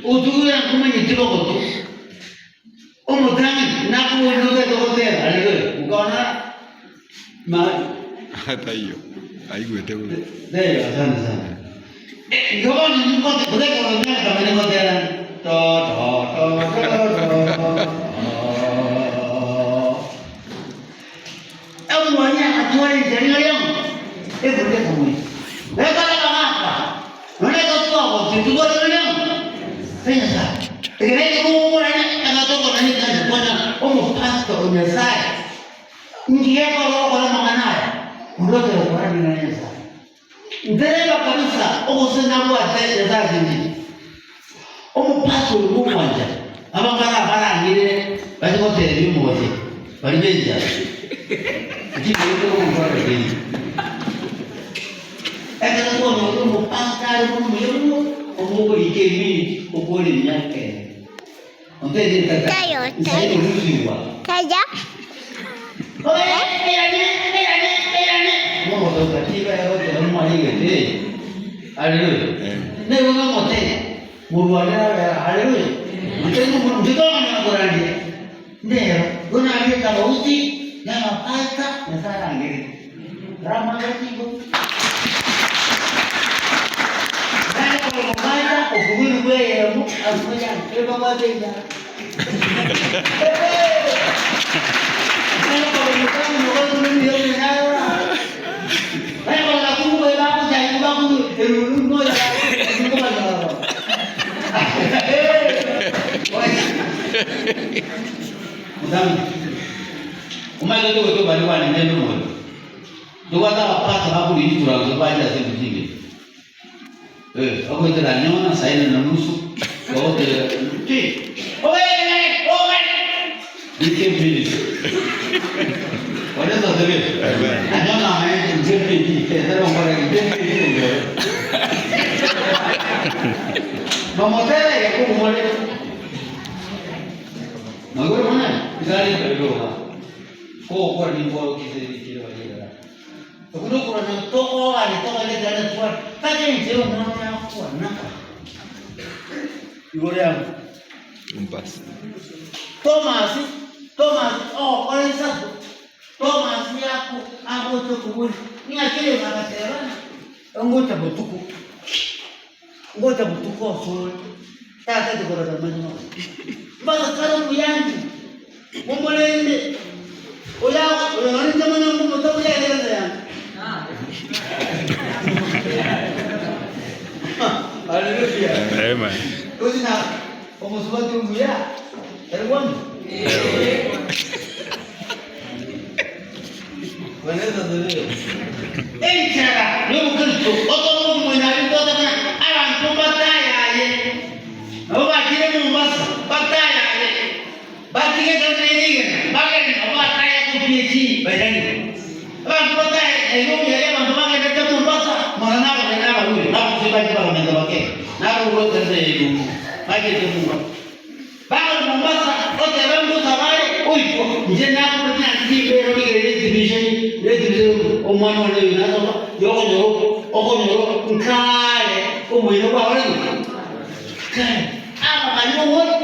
Otugire nkomanyeti bogotu, omotang'ani nakoboria otagete gotera, haleluya, nkaona ma Taiyo, aigwete bobe. Taiyo, asante sana. Igo bono ningote koteka oronya nkamanya ngotera to to to to to Omwanya agatwara enchera nigo riang'o eburuka ekamoita. Ekero abagaaka, nonya ekero twagotire totware nigo riang'o ase Nyasae. Ekero ekio mogokorana agatokora nekanisa kwana omopastor o Nyasae, inki gekogera ogokora amang'ana aya? Onde oteba kora ring'ana ria Nyasae. Ntereba kabisa ogose nabwate Nyasae ase inche. Omopastor oyo bw'omwancha, abang'ana abarang'ire bache gotebia omogote baria b'enchara. Nchiberete ogonkora kende. Ekero kwanyorire omopastor are buna omuya bwo, omokorika eminiti okore emiaka ene. Ontebie tata, Tayo, nsae tayo. korusigwa. Taya. Tobwate abapastor bakorwa Israel bache ase emeeting eye. Eh, bagoetera nyona saa ine na nusu, bagotera ti, obegerere, obere. Nike minutes. Bwana Yesu asifiwe. Amen. Anyona amaene nje pedi, tera ngora nje pedi nje. Mamotera yakumore. Magoro mwana, izali ndoro. Kogokora ninkorokia ase riikire baria igoro. Okwo nokorora tokogania togende ekero tware mpaka enchera omwana oyo akwana igoro yabo. Mombasa. Thomas, Thomas ogokora esabu, Thomas ako agocha koboria, ng'aki rero agateba ng'a ngocha botuko, ngocha botuko osore, tatete korora manyuma. Mpaka kare omoyangi, momorende, oyo oyo nonye inche mono nkomotogia ere ense yange. Haleluya. Amen. Gose na omosubati omuya, tari bono? Bwana Yesu asifiwe. Enchera y'omokristo otome okomanya aria totebe abanto mbatayaye nabo bachire Mombasa batayaye batige ekanisa ere rigena bagende nabo bataya kobia echii bairane. Abanto batayaye Nairobi aria abanto bagendete Mombasa mono nabageni nabarure nabagusi bache bakamenta bake narorwa ekanisa ya Irungu bachete Mombasa. Bagocha Mombasa otebe ngosaba are oitwa inche nakore nyansi embere origererie exhibition exhibition omwana one oyo nasoma yokonyora okonyora nkare omoino kwakora ki? Kare aba baria obore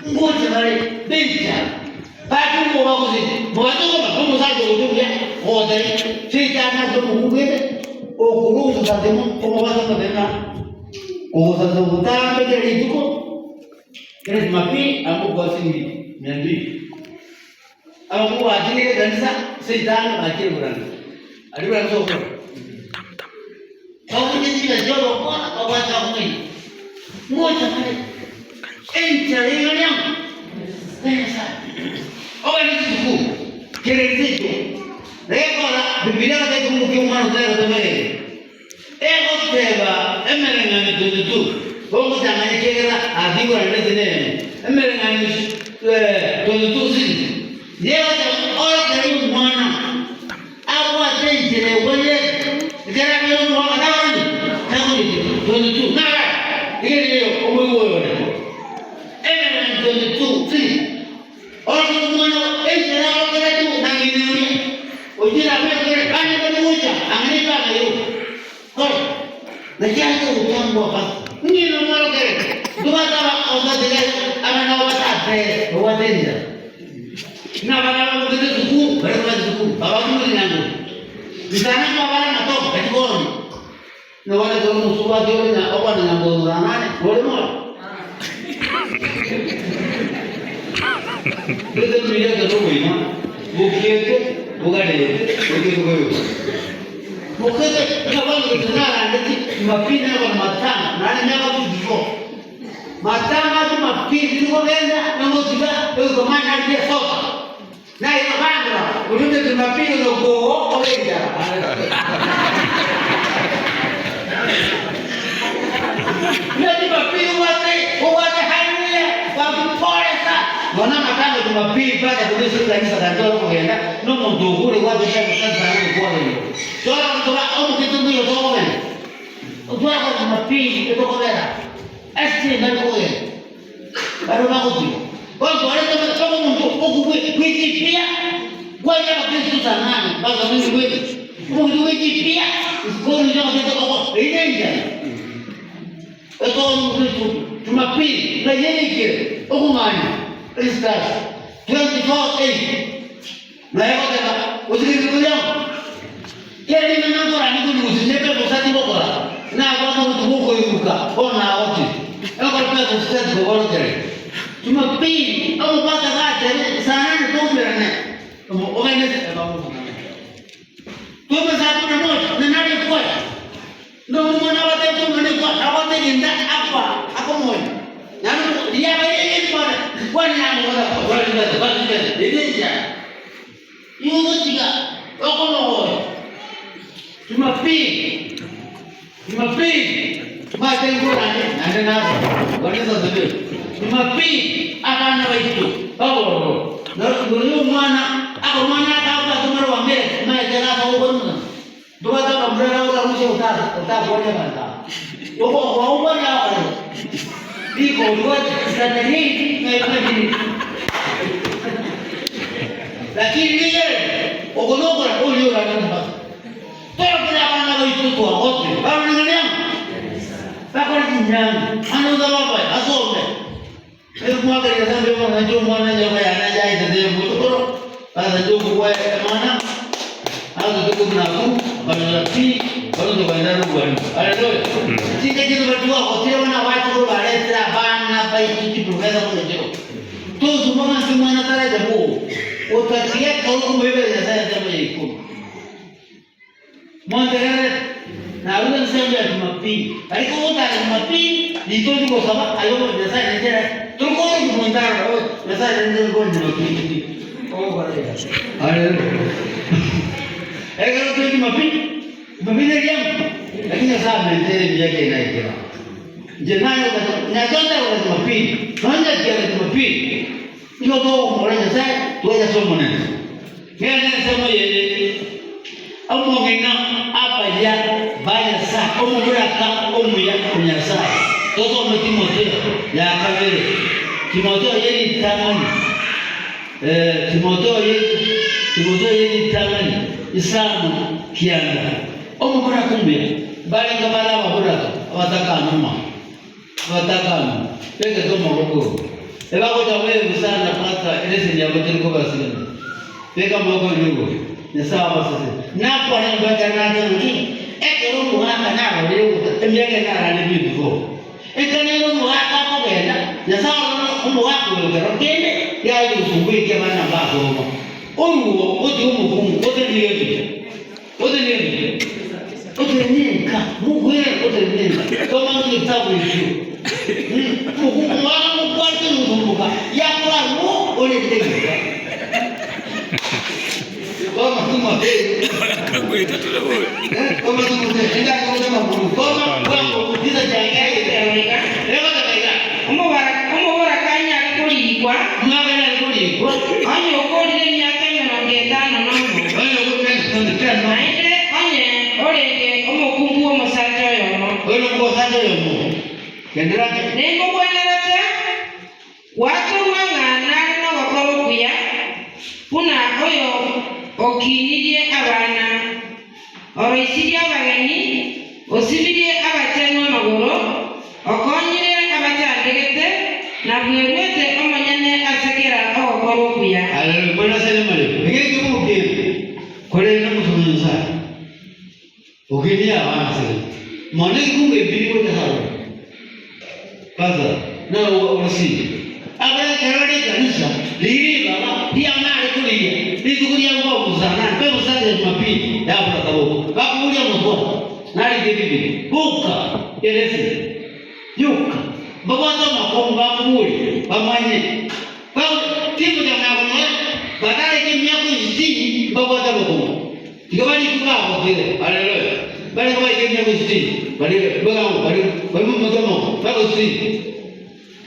ngocha bare benchara bache ngoba gose mobache koba omosacha ogocha buya ogotebia shetani ase omokungu gete okorusa sasemo omobasa omotebia ng'a. Ogosasa ogotambe kera rituko, kera Jumapili amo kobua siringi mia mbili. Abakungu bakinire ekanisa saa isano bakire koranda. Aria koranda ase okoro. Babuche chibesa chi'ogokora babwate bakong'aina. Ngocha bare enchera y'ring'ana riang'o ya Nyasaye. Obe ne chisukuru kera rituko. Rekora Bibilia egoteba ekeungo kia omwana otari gotomererwa. Egoteba emereng'anio 22, Gogotang'ana ekiagera atigwenerete nere. Emereng'anio 22 6, Yegoteba orokererie omwana abwate enchera egwenerete, ekero abeire omogaka takoreti? Takoreti. 22 Nara, rigereria omoigwa oyo ore. Emereng'anio 22 6. Oroche omwana enchera aorokeretigwe na ng'ina oria, oyio nabekire bande bari gocha ang'e nebanga y'ogo. Kore, naki aye ogotangwa ase. Ntobwate aba obwate abana obatate obwate enchara. Ng'a abana abamogete esukuru bare kobwata esukuru babakumire nyango. Nsana mbabare amatoke bachie koonia. Nobwate ekero omosubati ore nya okwana nyanguru ranane ore moyo. Gose mbuya ekero oboina bokiete bogarete bokiete koyoka. Bokete buna bono gose narandeti Jumapili nere bono matanga naende miaka 54. Matanga Jumapili tindi kogenda nongotiga egoika mani narigie esoda. Naye abandora orinde Jumapili nokoo obe enchara. Buna Jumapili obwate obwate haleluya bagokoresa nonya amatanga Jumapili mpaka korwa ase ekanisa gaki ore kogenda nomonto okure gwatete ekanisa yaye gokwana igoro. Twara toba omokristo mbuya tokogenda otware Jumapili etokobera ase chingaki tokogenda. Baria bagotiga. Bono twarete mpaka omonto okobwechipia kwani abakristo sanane bagamini bweka omonto bwechipia isiko ogotete oko eyio nenchara ekero omokristo jumapili ng'a yeikire okong'anya Easter 24 8 Naye goteba, Otigerire koyama? Kera ring'ana nkoranie korirusia nepe bosa tigokora, nabwate ogotu gwokoiruruka, bono nagotire. Ekero Petero sitati koborokereria. Jumapili, omopata gachere saa nane toumerane, ogende Tume saa kumi na moja na nare kwaya. Nomwana abatebie omwana ekwa agotebi nda akwa akomoyo naende riabaire rikwana kwana yamogora ere enchara igogotiga okomogoya Jumapili Jumapili mate nkorande naende nasa Bwana Yesu asifiwe Jumapili abana baito babororo nori omwana akomwana akabwate omwana wa mbere maete nasa gokora Ntobwate abamura nabo orarusie otakwania abanto aba. Okobaokwania abakoreri. Rikorwa sanahii na ekabiri. Lakini rigereria, oko nokora oria orare omobaso. Torokire abana baito twagotire, baroreng'ani amo, bakore chinyangi, ande gose ababae, basome. Omwaka Nyasae oyo nache omwana enyoka yane yaetete omochokoro, basacha okobua amang'ana agotoka buna abwo, bakanyora pi, bono tokogenda nobwanwa. Haleluya! Chinka chiaito batwagotire bono abachokoro baretire abana baito chiprofesa buna chiro. Tosuma ng'a ase omwana taracha bwogo, otatiga ekero okomoibera Nyasae ensemo ya ikomi. Montegerere, narure ensemo ya Jumapili. Ariko ogotara Jumapili, rituko rigosaba aye obo Nyasae nenchera torikorokia omonto arore obe Nyasae nenchera nkonya Jumapili pi. Ogokora iga. Haleluya. Ekero tore Jumapili, Jumapili neriamo, lakini Nyasae amentere emiaka eye naikera. Inche naye ogacha nyachote gocha Jumapili, nonya kiaga Jumapili, nigo togomora Nyasae twacha ase Omonene. Ng'ende ensemo yende, omong'ina abaya ba Nyasae, omomuraka omuya o Nyasae. Tosome Timotheo ya kabere, Timotheo ye ritang'ani, eh, Timotheo ye, Timotheo ye ritang'ani isano kianda. Omomuraka omuya, mbarenge bare ababuraka abatakanuma. Abatakanu begete omoboko oyo, ebagocha kwerusa na paka eleseni yabo teri kobasigana. Beka amaboko aino igoro, Nyasae abasesenie. Nakwane nyomba ekero nacha ng'aki, ekero omogaka narorire gota emiaka eye narare before. Ekanene omogaka akogenda, Nyasae orore omogaka oyo kero kende yaye gosumbua eki abana mbasoma. Oruo otige omokungu otenene ebicha. Otenene, otenenka, mokwe, otenenka. Soma egetabu ekio. Omwana mokwate gosumboka, yakora ng'o orende geka. Soma Timotheo. Soma Timotheo. Endagera gose amaguru. Soma bwango tisa chiange. Egoteba iga. Omoboraka anyare korikwa. Omwaka anyare korikwa. Onye okoorire emiaka emerongo etano nomo. Onye okoorire emiaka emerongo etano nomo. Naende onye orenge omokungu bw'omosacha oyomo. Oyo nomosacha oyomo. Genderera ake. Ninkogwenerete gwatorwa ng'a nare nogokora okuya, buna oyo okinirie abana, oroisirie abageni, osibirie abachenwa amagoro, okonyire abachandegete. bweruete omonyene ase kera ogokora okuya. Haleluya! Mbwenu ase enyama eye, eke ekeboko kende, korende omosomba o Nyasae, okinie abana ase egento. Mono egekungu ebiri gocha ase aroro. Kwanza, naro orosire. Abare ekero rikanisa riria ribaga riao nare korigia rituko ria kobusa nare kobusa ya Jumapili yabura kaboko bakoboria omotwaro narige Bibiri boka erese yoka mbabwate amakongu bakoboria bamanye Timotang'ana konyora batarenge emiaka esitini mbabwate abakungu. Tiga barikwe bagokire. Haleluya. Barenge baike emiaka esitini, barire bagango bari bari momotwe omongo, miaka esitini.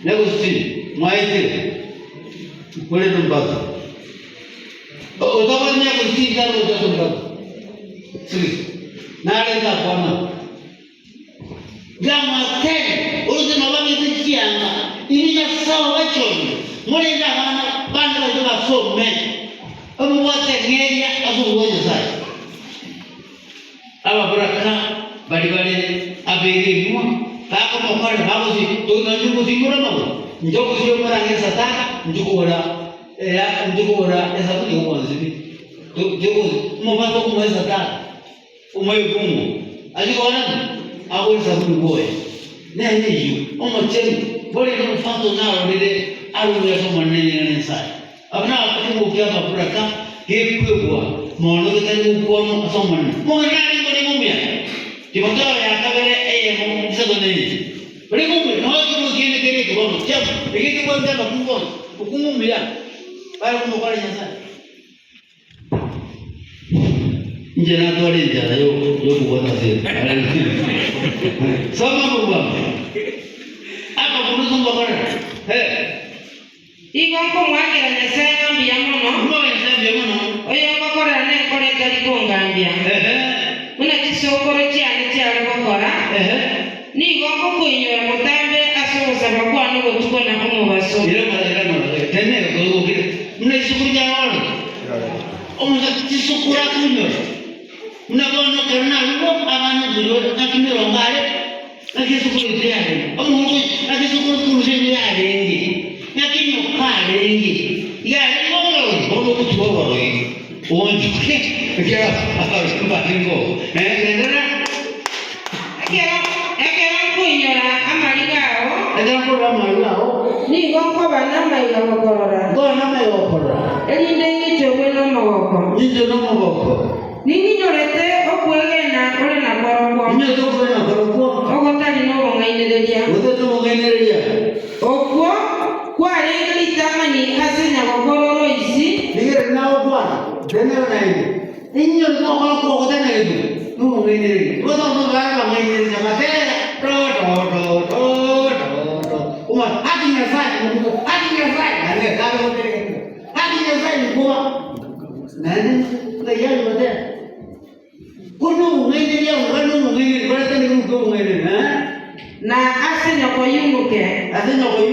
Miaka esitini mwaetire. Korende ombaso. Otabwati miaka esitini tari gocha ase ombaso. Six. Narente akwana. Gamateri, oroche nababete chianga, inwe Nyasae obachorire, morende abana bane baito basome, bamobwate eng'eria ase obosio bwa Nyasae. Ababoraka baria bare abegenwa bakomokorera bagosi nonye ogosimora amagoro, inche ogosiomora ng'a esataka, inche kogora eya inche kogora esabuni yogoansibi, omobaso okomoa esataka. Omoekungu achie korora agore esabuni bwoye, nere eyio omochenu, korende omofato narorire arure ase Omonene ring'ana ria Nyasae. Abwo nabwo ekemogo kia ababuraka gekwegwa mono getari gokwanwa ase Omonene. Omong'ina narenge orenge omuya, Timotheo ya kabere eyemo isato na inye. Orenge omuya, nonya ekemogo kende kere eke bono kiamo, eke kebwate abakungu bonsi, omokungu omuya, bare komokora Nyasae. Inche natware enchara y'okobwata ase Soma kobua amabunduki ngokorera. Igo nkomoakera Nyasae ng'a mbuya mono, Nkomoakera Nyasae mbuya mono. Oyogokorera nenkora etari kongambia, buna chisokoro chiane chiare gokora. Nigo ngokoinyora botambe ase ogosaba kwane obotuko na omobaso. Buna chisukuru chiaroro, omonto chisukuru akonyora, buna bono ekero narure abana emiroro naki emerongo are, naki esukuru eye yarenge, omonto oyo naki esukuru esukuru eye yarenge, naki nyoka arenge, iga arenge omorogi, bono ogotuba oborogi, oonchoke ekiagera abarogi mbarenge oo, genderera. Ekero, ekero nkoinyora amariga ao. Ekero nkorora amariga ao. Nigo nkoba namaiga gokorora. Nkoba namaiga gokorora. Erinde ng'ichorwe nomogoko. Ng'ichorwe nomogoko. Ning'inyorete okwegena ore nakorokwo. Ninyorete okwegena korokwo. Ogotari nobong'ainereria. Ogotari nobong'ainereria. Okwo kwarenge ritang'ani ase nyagokoro Loisi. Rigereria nagokwana, tenena naende. Inwe timokora okwo gotenegetwe nobong'ainereria. Igo togosoa bare abang'ainereria batera do do do do do do omwana haki Nyasaye omonto haki Nyasaye naende Nyasaye agotenegetwe haki Nyasaye nkoa naende ng'ai aria gotera. Ko nobong'ainereria abwo bare nobong'ainereria baretenenete obong'ainereria eh. Na ase nyoko yunuke. Ase nyoko.